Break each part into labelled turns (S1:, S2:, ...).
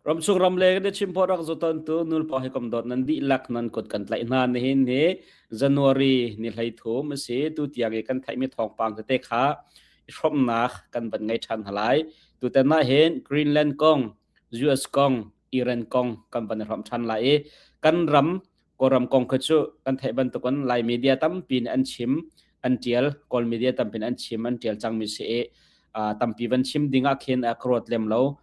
S1: Ramchung ramleng na chimphawt rak zuton tu nulpa he kom dawt nan dihlak nan kut kan tlaih hna nihin hi January ni 13 a si tu tiang i kan theihmi thawngpang tete kha i hrawmnak kan van ngei ṭhan hna lai. Tutan ah hin Greenland kong, US kong, Iran kong kan van i hrawm ṭhan lai i kan ram Kawlram kong kha cu kan theih bantukin Lai media tampi nih an chim, an ṭial, Kawl media tampi nih an chim, an ṭial cangmi si i tampi van chim ding ah khin ka ruat lem lo.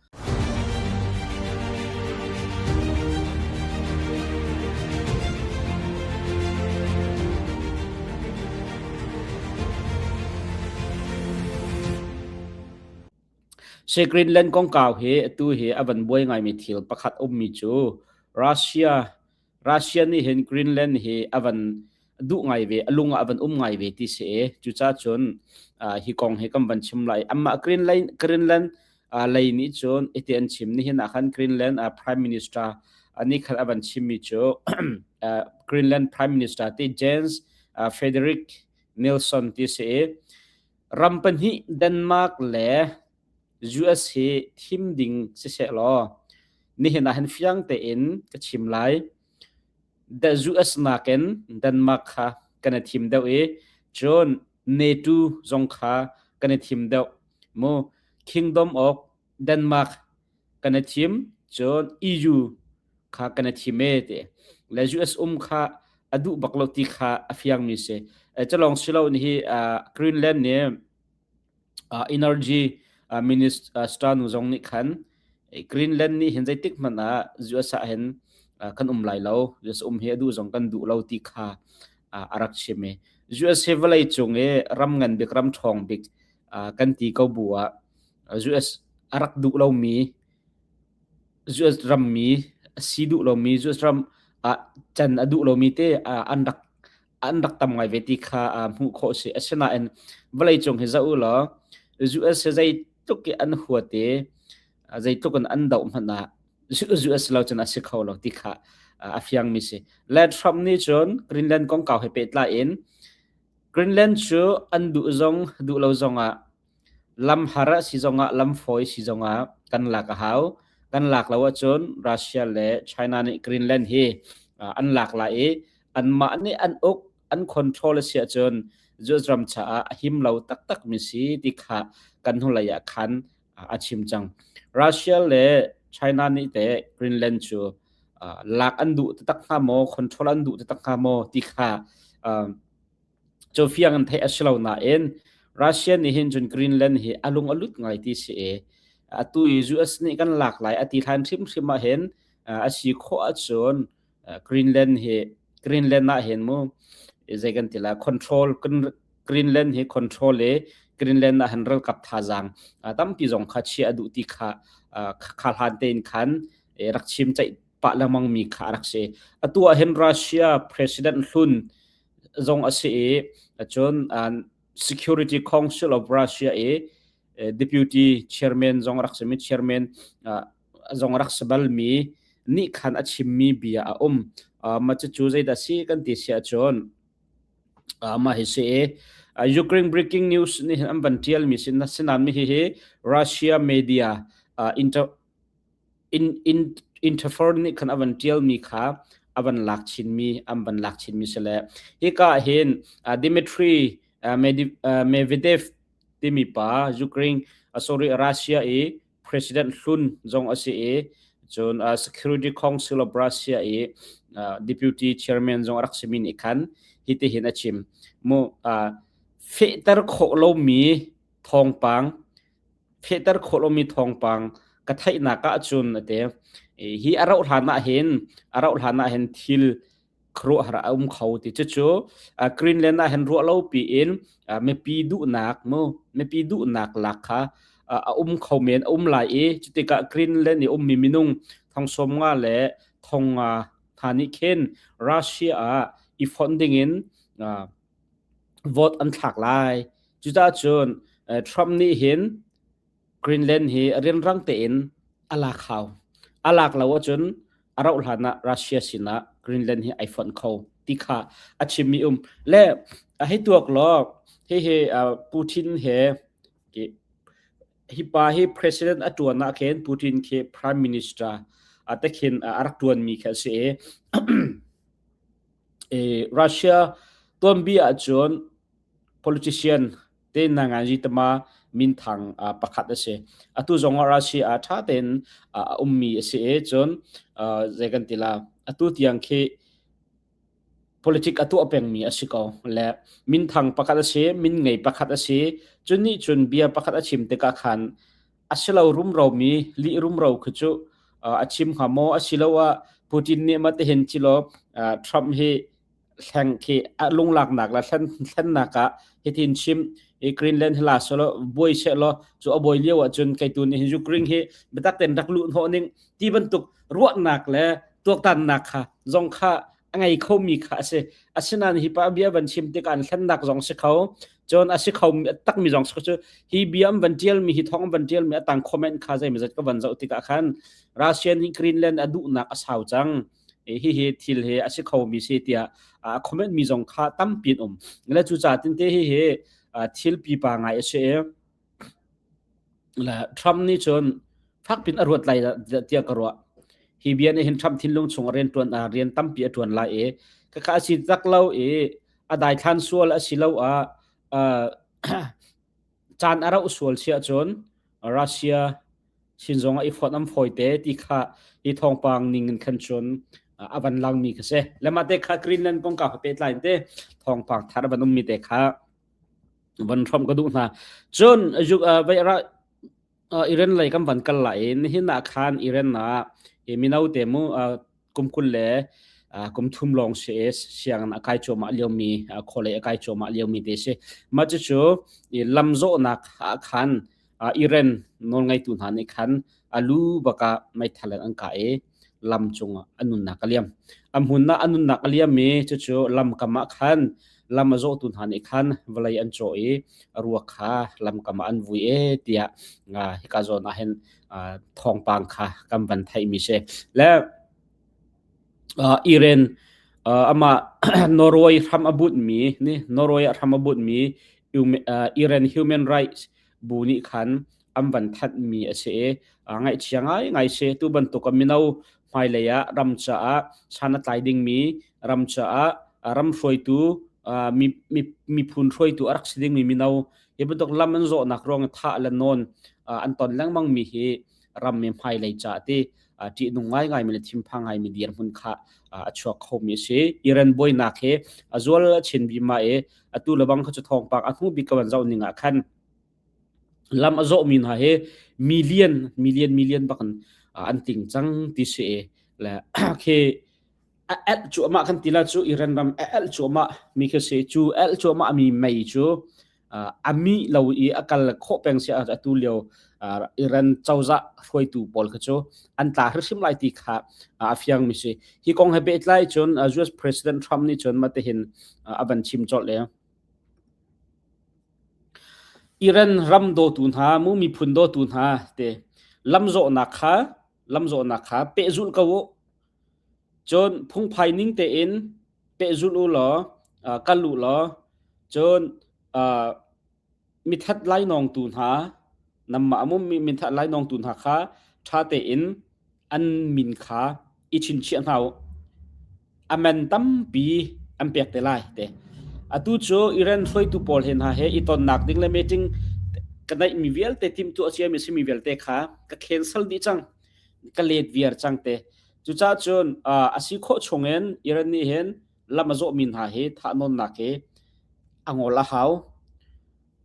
S1: Si Greenland kongkau hi atu hi a van buai ngaimi thil pakhat ummi cu Russia Russia nih hin Greenland hi a van duh ngai ve, a lung ah a van um ngai ve ti si i cucaah cun hi kong hi kan van chim lai. Amah Greenland, Greenland lei nih cun iti an chim nihin ah khan Greenland Prime Minister nih khan a van chimmi cu Greenland Prime Minister ti Jens Frederik Nielsen ti si i ram pahnih Denmark le US hi thim ding siseh law nihin ah hin fiang tein ka chim lai. The US nakin Denmark kha kan i thim deuh i cun NATO zong kha kan i thim deuh. Mu Kingdom of Denmark kan i thim cun EU kha kan i thim e ti. Le US um kha a duh bak lo ti kha a fiangmi si. Culong silo ni hi Greenland nih Energy Minister nu zong nih khan Greenland nih hin zeitik hmanh ah US ah hin kan um lai lo, US um hi a duh zong kan duh lo ti kha a rak chim i US hi vawlei cung i ram ngan bik ram ṭhawng bik kan ti ko bu ah US a rak duh lomi US rammi a si duh lomi US ram ah can a duh lomi te an rak an rak tam ngai ve ti kha hmuh khawh si. Asinain vawleicung hi zoh u law US hi zeitluk i an huat i zeitluk in an doh hmanh ah US lo cun a si kho lo ti kha a fiangmi si. Le Trump nih cun Greenland kongkau he pehtlai in Greenland cu an duh zong duh lo zong ah Lam har a si zongah lam fawi si zongah kan lak a hau. Kan lak lo ahcun Russia le China nih Greenland hi an lak lai i anmah nih an uk, an control a si ahcun US ram caah a him lo taktakmi si ti kha kan hnulei ah khan a chim cang. Russia le China nih teh Greenland cu lak an duh taktak hnga maw, control an duh taktak hnga maw ti kha Cu fiang in theih a si lo nain Russia nih hin cun Greenland hi a lung a lut ngai ti si i atu i US nih kan lak lai a ti hlan hrimhrim ah hin a si khawh ahcun Greenland hi Greenland ah hin mu zei kan ti la control Greenland hi control i Greenland ah hin ralkap thazaang tampi zong kha chiah a duh ti kha kha hlan tein khan rak chim ceih pah lengmang mi kha a rak si. Atu ah hin Russia president hlun zong a si i cun Security Council of Russia i deputy chairman zong rak simi chairman zong rak si balmi nih khan a chimmi bia a um. Mah cucu zeidah si kan ti si ahcun mah hi si i Ukraine breaking news nih hin an van tialmi si nain mi hihi Russia media inter In, in, Interfor nih khan a van ṭialmi kha a van lak chinmi an van lak chinmi si le hika ah hin uh, Dmitry uh, Medvedev timi pa Ukraine uh, sorry Russia i president hlun zong a si i cun uh, Security Council of Russia i uh, deputy chairman zong a rak simi nih khan hitihin a chim mu uh, fehter khawh lomi thawngpang fehter khawh lomi thawngpang ka theihnak ahcun a ti. Hi a rauh hlan ah hin a rauh hlan ah hin thil khuaruahhar a um kho ti cucu Greenland ah hin ruah lo piin mipi duhnak mu mipi duhnak lak kha a um kho men a um lai i cutikah Greenland i ummi minung thong sawm nga le thong nga hna nih khin Russia ah i fonh dingin vote an thlak lai. Cucaah cun Trump nih hin Greenland hi rianrang tein a lak hau. A lak lo ahcun a rauh hlan ah Russia sinah Greenland hi ai fonh kho ti kha a chimmi um. Le a hei tuak law hihi Putin he. Hi pa hi president a ṭuan ah khin Putin khi prime minister a te khin a rak ṭuanmi khi a si i Russia tuanbia ahcun politician te nanganzi tama minthang pakhat a si. Atu zong ah Russia ah ṭha tein a ummi a si i cun zei kan ti la atu tiang khi Politic a tuah pengmi a si ko le minthang pakhat a si, min ngei pakhat a si. Cu nih cun bia pakhat a chim tikah khan a si lo rumromi lih rumro khi cu a chim hnga maw asiloah Putin nih mah tihin cilaw Trump hi hleng khi a lunglaknak le thlennak ah hitin chim i Greenland hi la selaw buai sehlaw cu a buai lio ahcun kei tu nih hin Ukraine hi biatak tein rak luh hnawh ning ti bantuk ruahnak le tuaktannak kha zong kha a ngei khomi kha a si. Asinain hi pa bia van chim tikah an hlennak zong si kho. Cun a si kho takmi zong si kho cu hi bia an van tialmi hi thong an van tialmi a tang comment kha zeimawzat ka van zoh tikah khan Russian hi Greenland a duhnak a sau cang. Hi hi thil hi a si khomi si tiah a comment mi zong kha tampi an um. Le cucaah tinte hi hi thil pipa ngai a si i Trump nih cun fakpin a ruat lai tiah ka ruah. Hi bia nih hin Trump thinlung chung a rian ṭuan rian tampi a ṭuan lai i khakha a si tak lo i a daithlan sual a si lo ah caan a rauh sual si ahcun Russia sin zong ah i fonh an fawi te ti kha hi thawngpang ning in khan cun a van langmi kha si. Le mah te kha Greenland kongkau he pehtlai in te thawngpang thar a van ummi te kha van hrawmh ka duh hna. Cun Iran lei kan van kal lai i nihin ah khan Iran ah mino te mu kum 20 le kum thum lawng si i sianginn a kai cuahmah liomi khualei a kai cuahmah liomi te si. Mah cucu lamzawhnak ah khan Iran nawlngeitu hna nih khan a lu bak ah meithal in an kah i lam cungah a nunnak a liam. A hmun ah a nunnak a liam i cucu lamkam ah khan lam a zawhtu hna nih khan vawlei an cawh i a ruak kha lamkam ah an vui e tiah hika zawn ah hin thawngpang kha kan van theihmi si. Le Iran amah Norway hram a bunhmi ni Norway ah hram a bunhmi Iran Human Rights bu nih khan an van thanhmi a si i ngaihchia ngaingai si. Tu bantuk a mino hmailei ah ram caah san a tlai dingmi ram caah ram hruaitu miphun hruaitu a rak si dingmi mino hi bantuk lam an zawhnak ruang thah le nawn an ton lengmang mi hi ram mi hmailei ca ti ṭihnung ngaingai mi le thinphang ngaimi dirhmun kha a chuak khomi a si. Iran buainak hi a zual chin vima i atu lebang kha cu thawngpang a hnu bik ka van zoh ning ah khan lam a zawhmi hna hi million million million bak in an ting cang ti si i le khi a elh cuahmah kan ti la cu Iran ram a elh cuahmah mi khi si cu elh cuahmah mi mei cu a mi lo i a kal khawh peng si atu lio Iran cozah hruaitu pawl kha cu an tla hrimhrim lai ti kha a fiang mi si hi kong he pehtlai cun US President Trump nih cun mate hin a van chim colh le Iran ram dawtu hna mu miphun dawtu hna te lamzawhnak kha lamzawhnak kha pehzulh ko u cun phungphai ning tein pehzulh u law kal u law cun mithat lainawngtu hna nanmah a ummi mithat lainawngtu hna kha ṭha tein an min kha i chinchiah hna u. A man tampi an pek te lai te. Atu cu Iran hruaitu pawl he hna he i tonnak ding le meeting ka neihmi vialte timhtuah ciami simi vialte kha ka cancel dih cang. Ka let viar cang te. Cucaah cun a si khawh chungin Iran nih hin lam a zawhmi hna hi thahnawnnak hi a ngol a hau.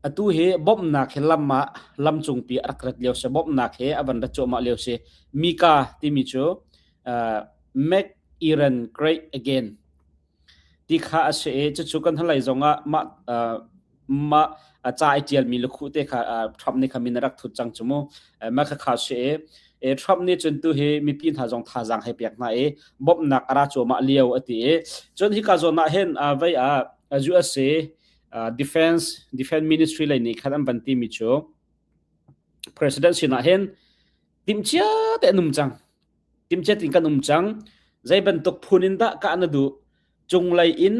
S1: Atu hi bawmhnak hi lam ah lam cungpi a rak rat lio si bawmhnak hi a van rat cuahmah lio si. Mika timi cu uh, Make Iran Great Again ti kha a si i cucu kan hnulei zongah mah uh, mah ca i ṭialmi lukhuh te kha Trump nih kha min a rak thut cang cu mu. Mah kha kha si i Trump nih cun tu hi mipi hna zong thazaang hei pek hna i bawmhnak a ra cuahmah lio a ti i cun hika zawn ah hin vei ah USA Defense Defense Ministry lei nih khan an van timi cu President sinah hin timhcia te an um cang. Timhcia tin kan um cang. Zei bantuk phun in dah kah na duh? Cunglei in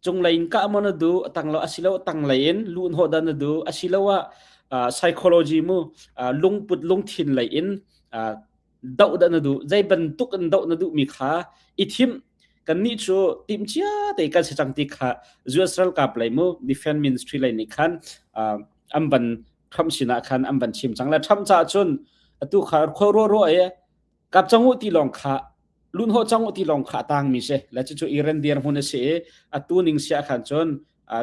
S1: Cunglei in kah maw na duh, a tang lo asiloah tanglei in luhnawh dah na duh, asiloah psychology mu lungput lungthin lei in doh dah na duh zei bantuk in doh na duh mi kha i thim kannih cu timhcia te kan si cang ti kha US ralkap lei mu defense ministry lei nih khan an van Trump sinah khan an van chim cang le Trump caah cun atu kha khua ruah ruah e kap cang u ti lawng kha lun ho cang u ti lawng kha tang mi si le cucu Iran dirhmun a si i atu ning sia khan cun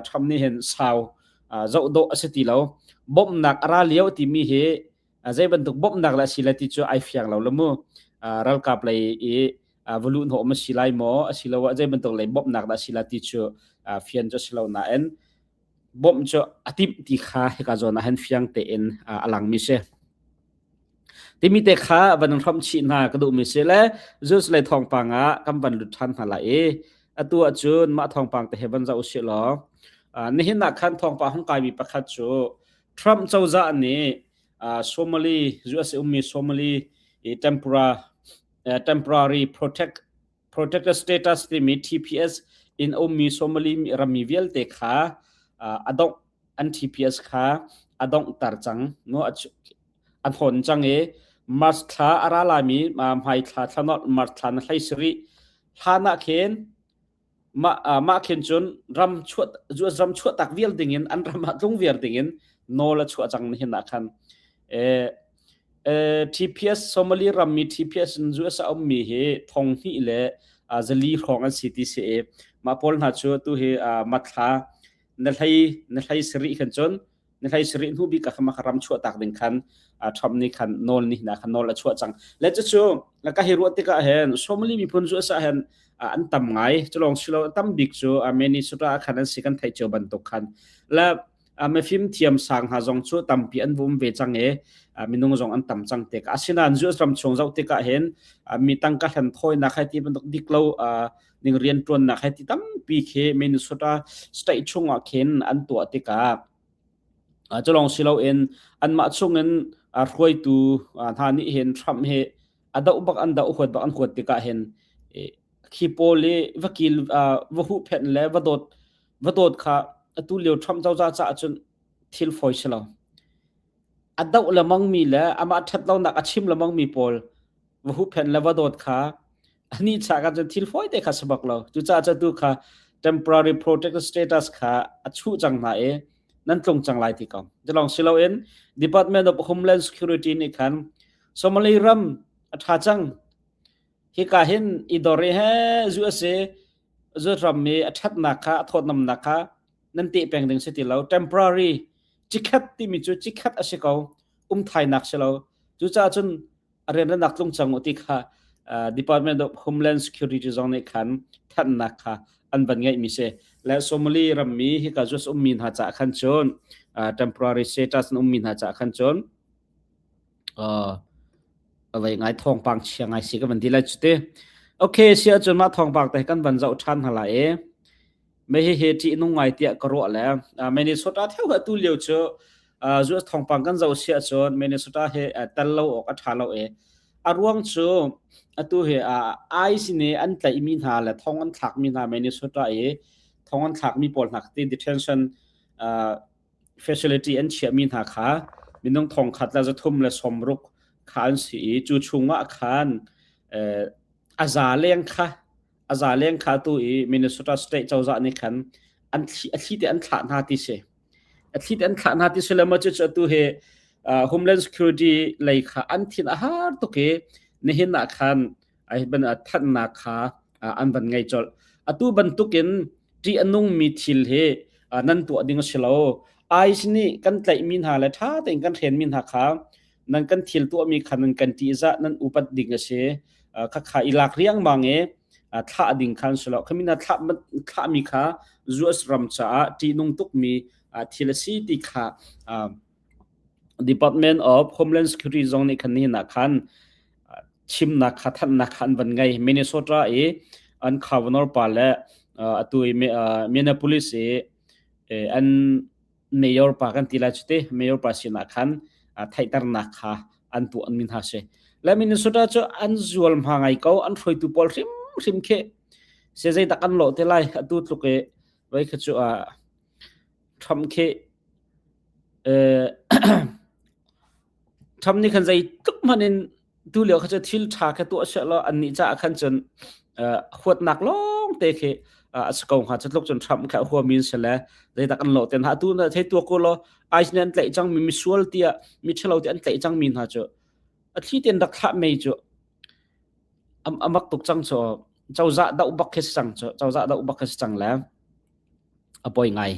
S1: Trump nih hin sau zoh dawh a si ti lo bawmhnak a ra lio timi hi zei bantuk bawmhnak le a si le ti cu ai fiang lo le mu ralkap lei i va luh hnawh ma si lai maw asiloah zei bantuk lei bawmhnak dah a si la ti cu fian cu a si lo nain bawmh cu a timh ti kha hika zawn ah hin fiang tein a langmi si. Timi te kha van in hrawmh chih hna ka duhmi si le Zeus lei thawngpang ah kan van lut ṭhan hna lai i atu ahcun mah thawngpang te he van zoh usih law nihin ah khan thawngpang hung kaimi pakhat cu Trump cozah nih Somali US ummi Somali temporary protect protected status timi TPS in ummi Somali rammi vialte kha a dongh an TPS kha a donghter cang no a thawn cang i March thla a ra laimi hmai thla thla March thla na hlei sarih hlan ah khin mah mah khin cun ram chuah US ram chuah tak vial ding in an ram ah tlung viar ding in nawl a chuah cang nihin ah khan TPS Somali rammi TPS in US a ummi hi thong hnih le zali hrawng an si ti si i mah pawl hna cu tu hi mathla na hlei na hlei sarih khan cun na hlei sarih hnu bik ah khan ram chuah tak ding khan Trump nih khan nawl nih na khan nawl a chuah cang le cucu ka hi ruah tikah hin Somali miphun cu asa hen an tam ngai culong silo tam bik cu Minnesota khan an si kan theih cio bantuk khan le mifim thiam sang hna zong cu tampi an vum ve cang i minung zong an tam cang tik asinain US ram chung zoh tikah hin mi tangka hlan thawinak hai ti bantuk dik lo ning rianṭuannak he ti tampi khi Minnesota state chungah khin an tuah tikah culong si loin anmah chungin hruaitu hna nih hin Trump hi a doh bak an doh huat bak an huat tikah hin khi pawl i va kil va huhphenh le va dawt va dawt kha atu lio Trump cozah caah cun thil fawi si lo. A doh lemangmi le amah ṭhatlonak a chim lemangmi pawl va huhphenh le va dawt kha ani cha ka cun thil fawi te kha si bak lo. Cucaah cu tu kha temporary protected status kha a chuh cang hna i nan tlung cang lai ti ko. Culong si loin Department of Homeland Security nih khan Somali ram a ṭha cang. Hika hin i dor i he zu a si zu ram i a ṭhatnak kha a thawtnamnak kha nan teh peng ding si ti lo. Temporary cikhat timi cu cikhat a si ko. Umthainak si lo. Cucaah cun a rianranak tlung cang u ti kha Department of Homeland Security zong nih khan thanhnak kha an van ngeihmi si. Le Somali rammi hika just ummi hna caah khan cun temporary status in ummi hna caah khan cun avei ngai thawngpang chia ngai si ka van ti lai cu ti. Okay, si ahcun mah thawngpang te kan van zoh ṭhan hna lai i Me hihi ṭihnung ngai tiah ka ruah le Minnesota theu he tu lio cu US thawngpang kan zoh si ahcun Minnesota hi tel lo awk a ṭha lo i a ruang cu atu hi ICE nih an tlaihmi hna le thong an thlakmi hna Minnesota i thong an thlakmi pawl hna ti detention facility an chiahmi hna kha minung thong khat le 300 le 60 kha an si i cu chungah khan a za leng kha a za leng kha tu i Minnesota state cozah nih khan an thli a thli te an thlah hna ti si a thli te an thlah hna ti si le maw cu atu hi Homeland Security lei kha an thin a har tuk i nihin ah khan ai ban thannak kha an van ngei colh atu bantukin ṭih a nungmi thil hi nan tuah ding a si lo ICE nih kan tlaihmi hna le ṭha tein kan hrenmi hna kha nan kan thil tuahmi kha nan kan ṭihzah nan upat ding a si khakha i lak riangmang i thlah ding khan si lo khamina thlah thlahmi kha US ram caah ṭihnung tukmi thil a si ti kha Department of Homeland Security zong nih khan nihin ah khan chimnak kha thanhnak kha an van ngei Minnesota i an governor pa le atu i Minneapolis i an mayor pa kan ti lai cu te mayor pa sinah khan theihternak kha an tuah an min ha si le Minnesota cu an zual hma ngai ko an hruaitu pawl hrim hrim khi se zei tak an lawh te lai atu tluk i vai kha cu a Trump khi. Trump nih khan zeitluk hmanh in tu lio kha cu thil ṭha kha tuah sehlaw annih caah khan cun huatnak lawng te khi a si ko hnga. Cu tluk cun Trump kha a huami an si le zeidah kan lawh te hna. Atu na thei tuak u law ICE nih an tlaih cangmi misual tiah miṭhalo tiah an tlaih cangmi hna cu a thli tein rak thlah mei cu a mak tuk cang cu cozah doh bak khi si cang cu cozah doh bak khi si cang le A poi ngai.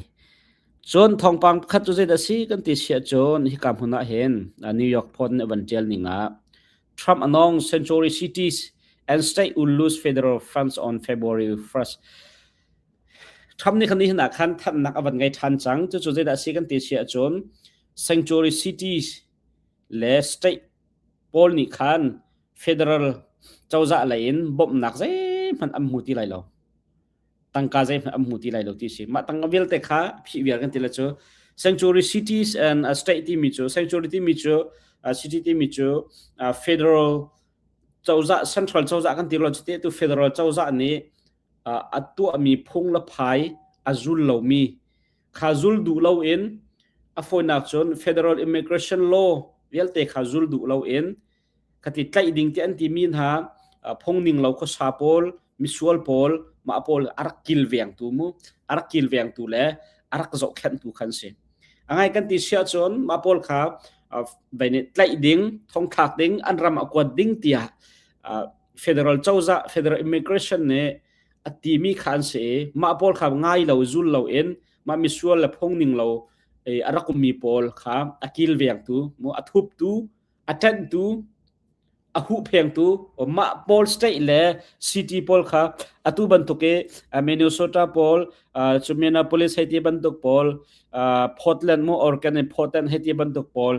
S1: Cun thawngpang pakhat cu zeidah a si kan ti siah cun hika hmun ah hin New York Post nih a van ṭial ning ah Trump announced sanctuary cities and state will lose federal funds on February 1st. Trump nih khan nihin ah khan thanhnak a van ngei ṭhan cang. Cucu zeidah a si kan ti siah cun sanctuary cities le state pawl nih khan federal cozah lei in bawmhnak zeihmanh an hmu ti lai lo. Tangka zeihmanh an hmu ti lai lo ti si. Mah tangka vialte kha phih vial kan ti le cu sanctuary cities and state timi cu sanctuary timi cu city timi cu federal cozah central cozah kan ti lo cu tu federal cozah nih a tuahmi phung le phai a zul lomi kha zul duh loin a fawinak cun federal immigration law vialte kha zul duh loin khati tlaih ding ti an timi hna phung ning lo khuasa pawl misual pawl mah pawl a rak kilvengtu mu a rak kilvengtu le a rak zohkhenhtu khan si angai kan ti sia cun mah pawl kha vai nih tlaih ding thongthlak ding an ram a kuat ding tiah federal cozah federal immigration nih a timi kha an si i mah pawl kha ngai lo zul lo in mah misual le phung ning lo a rak ummi pawl kha a kilvengtu mu a thuptu a ṭanhtu a huhphengtu mah pawl state le city pawl kha atu bantuk i Minnesota pawl cu Minneapolis hei ti bantuk pawl Portland mu Oregon in Portland hei ti bantuk pawl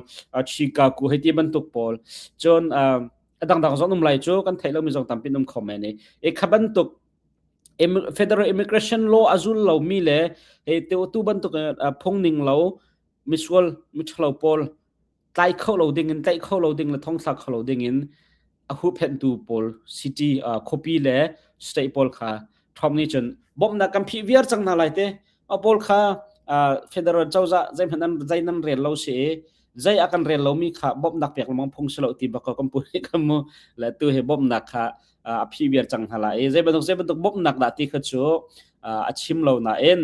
S1: Chicago hei ti bantuk pawl cun a dangdang zong um lai cu kan theih lomi zong tampi um kho men i e kha bantuk federal immigration law a zul lomi le he tu bantuk phung ning lo misual miṭhalo pawl tlai kho lo ding in tlaih kho lo ding le thongthlak kho lo ding in a huhphenhtu pawl city khuapi le state pawl kha Trump nih cun bawmhnak kan phih viar cang hna lai te a pawl kha federal cozah zeihmanh nan zei nan rel lo si i zei a kan rel lomi kha bawmhnak pek lengmang phung si lo ti bak kan pu kan mu le tu he bawmhnak kha a phih viar cang hna lai i zei bantuk zei bantuk bawmhnak dah ti kha cu a chim lo nain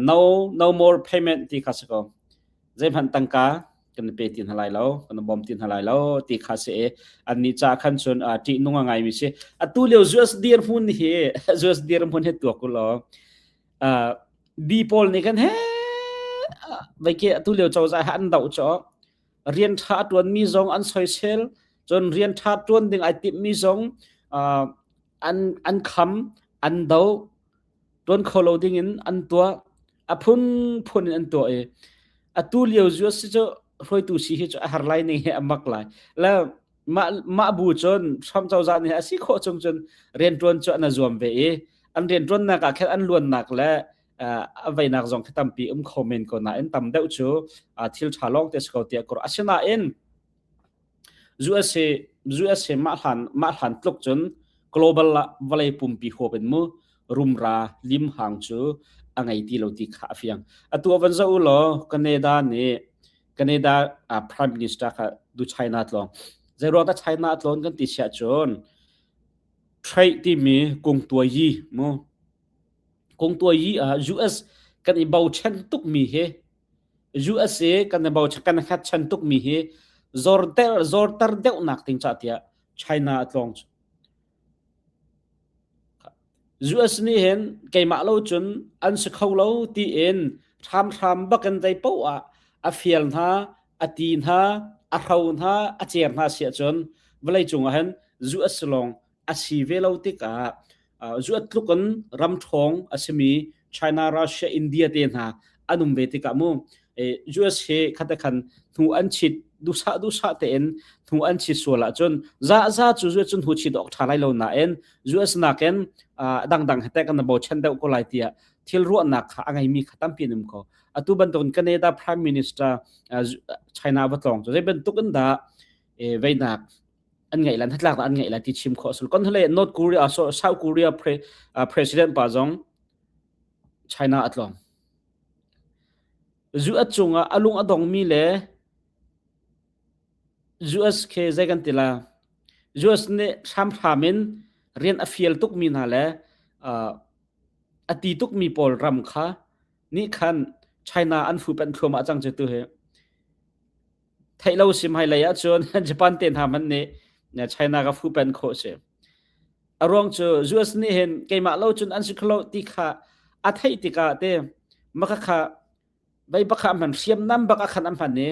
S1: no no more payment ti kha si ko zeihmanh tangka kan pe ti hna lai lo kan bawm ti hna lai lo ti kha si i annih ca khan cun ṭihnung a ngaimi si atu lio US dirhmun hi US dirhmun hi tuak u law bi pawl nih kan he veike atu lio cozah hi an doh cawk rian ṭha a ṭuanmi zong an soisel cun rian ṭha ṭuan ding ai timhmi zong an an kham an do ṭuan kho lo ding in an tuah a phunphun in an tuah i atu lio US cu hruaitu si hi cu a har lai ning hi a mak lai le mah mah bu cun Trump cozah nih a si khawh chung cun rianṭuan cu an zuam ve i an rianṭuannak ah khan an luannak le a veinak zong khi tampi um kho men ko nain tam deuh cu thil ṭha lawng te si ko tiah ka ruah asinain USA USA mah hlan mah hlan tluk cun global ah vawlei pumpi huap in mu rumra limhang cu a ngei ti lo ti kha a fiang. Atu ah van zoh u law Canada nih Canada uh, Prime Minister kha du China tlawng. Zeiruang dah China a tlawn kan ti siah cun trade timi kung tuai mu kung tuai ah US kan i bochan tukmi hi USA kan i bochan kan hngatchan tukmi hi zorter zorter deuhnak ding ca tiah China a tlawng cu. US nih hin keimah lo cun an si kho lo tiin hramhram bakin zei paoh ah a fial hna, a ti hna, a hro hna, a cer hna si ahcun vawleicung ah hin US lawng a si ve lo tikah zuat tluk in ram ṭhawng a simi China, Russia, India te hna an um ve tikah mu US he khate khan hnu an chit duhsah duhsah tein hnu an chit sual ahcun za za cu US cun hnu chit awk ṭha lai lo nain US nakin dangdang he tek an bochan deuh ko lai tiah thil ruahnak kha a ngeimi kha tampi an um ko atu bantukin Canada Prime Minister China va tlawng cu zei bantuk in dah veinak an ngeih lan hnatlak an ngeih lai ti chim khawh sul kon hele North Korea so South Korea pre, uh, president pa zong China a tlawng. US cungah a lung a dongmi le US khi zei kan ti la US nih hramhram in rian a fial tukmi hna le a ti tukmi pawl ram kha nih khan China an fuhpanh thluahmah cang cu tu hi. Theih lo sim hai lei ahcun Japan te hna hmanh nih China ka fuhpanh khawh si. A ruang cu US nih hin keimah lo cun an si kho lo ti kha a theih tikah te maka kha vei bak kha an hman hriamnam bak a khan an hman i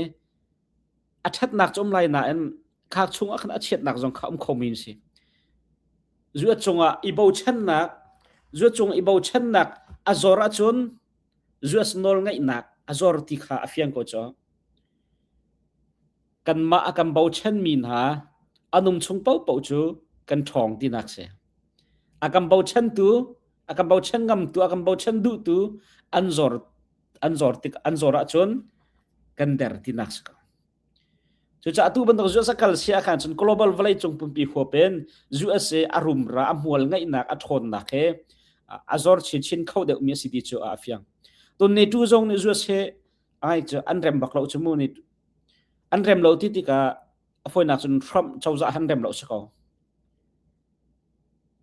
S1: a ṭhatnak cu um lai nain kha chung ah khan a chiatnak zong kha um kho mi si. US cungah i bochannak US cung i bochannak a zor ahcun US nawl ngeihnak a zor ti kha a fiang ko cu. Kanmah a kan bochanmi hna a nung chung paohpaoh cu kan ṭhawng tinak si. A kan bochantu, a kan bochan ngamtu, a kan bochan duhtu an zor an zor tik an zor ahcun kan der tinak si ko. Cucaah atu bantuk US a kal si ah khan cun global vawleicung pumpi huap in USA a rumra a hmual ngeihnak a ṭhawnnak he a zor chinchin kho deuhmi a si ti cu a fiang. Tun NATO zong nih US he ai cu an rem bak lo cu mu nih an rem lo ti tikah a fawinak cun Trump cozah han rem lo si ko.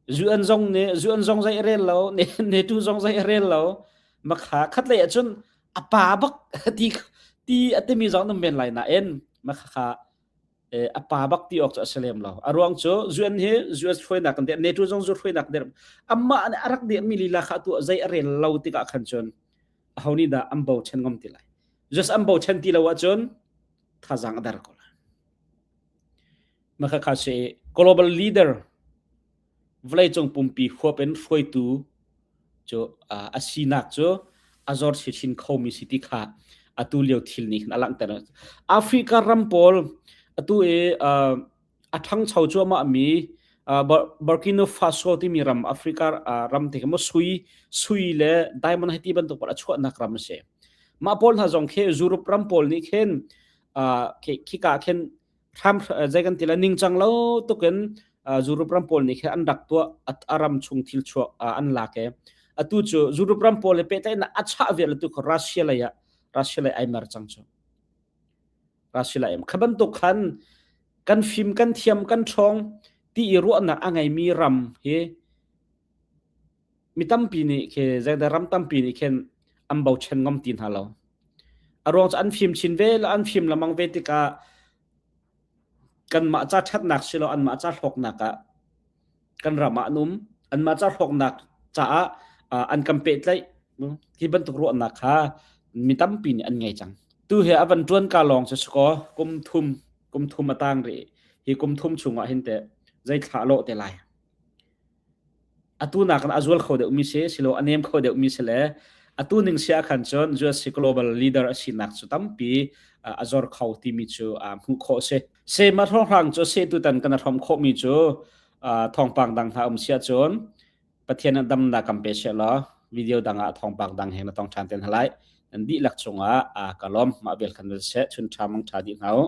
S1: UN zong nih UN zong zei a rel lo NATO zong zei a rel lo makha khatlei ahcun a pa bak ti ti a timi zong nan men lai nain makha kha a pa bak ti awk cu a si lem lo a ruang cu UN hi US hruainak kan der NATO zong zu hruainak der amah nih a rak dirmi lila kha tu zei a rel lo tikah khan cun aho nih dah an bochan ngam ti lai just an bochan ti lo ahcun thazaang a der ko lai Makhakha si global leader vawleicung pumpi huap in hruaitu cu a sinak cu a zor chinchin khomi si ti kha atu lio thil nih khin a langhter. Africa ram pawl atu i a ṭhangcho cuahmah mi Burkina Faso timi ram Africa ram te khi maw sui sui le diamond hei ti bantuk pawl a chuahnak ram a si. Mah pawl hna zong khi Europe ram pawl nih khin khika khin hram zei kan ti la ningcang lo tukin Europe ram pawl nih khin an rak tuah a ram chung thil chuak an lak e atu cu Europe ram pawl he pehtlaihnak a chah vial tu kha Russia lei ah Russia lei ai mer cang cu Russia lei kha bantuk khan kan fim kan thiam kan ṭhawng ti i ruahnak a ngeimi ram hi Mi tampi nih khi zeidah ram tampi nih khin an bochan ngam ti hna lo. A ruang cu an fim chin ve le an fim lengmang ve tikah kanmah ca ṭhatnak si lo anmah ca hlawknak ah kan ram ah an um. Anmah ca hlawknak caah an kan pehtlaih. Hi bantuk ruahnak kha mi tampi nih an ngei cang. Tu hi a van ṭuan ka lawng cu si kaw kum thum kum thum a tang rih. Hi kum thum chungah hin teh zei thla a lawh te lai. Atu nakin a zual kho deuhmi si, silo a nem kho deuhmi si le atu ning si ahkhan cun US global leader a sinak cu tampi a zor kho timi cu hmuh khawh a si. Sema hrawnghrang cu se tutan kan hrawm khawhmi cu thawngpang dang hna um si ahcun Pathian ah damnak kan pe she law video dang ah thawngpang dang he na tong ṭhan te hna lai. Nan dihlak cungah ka lawm. Mah bel khan seh chun ṭha mang ṭha dih hna u.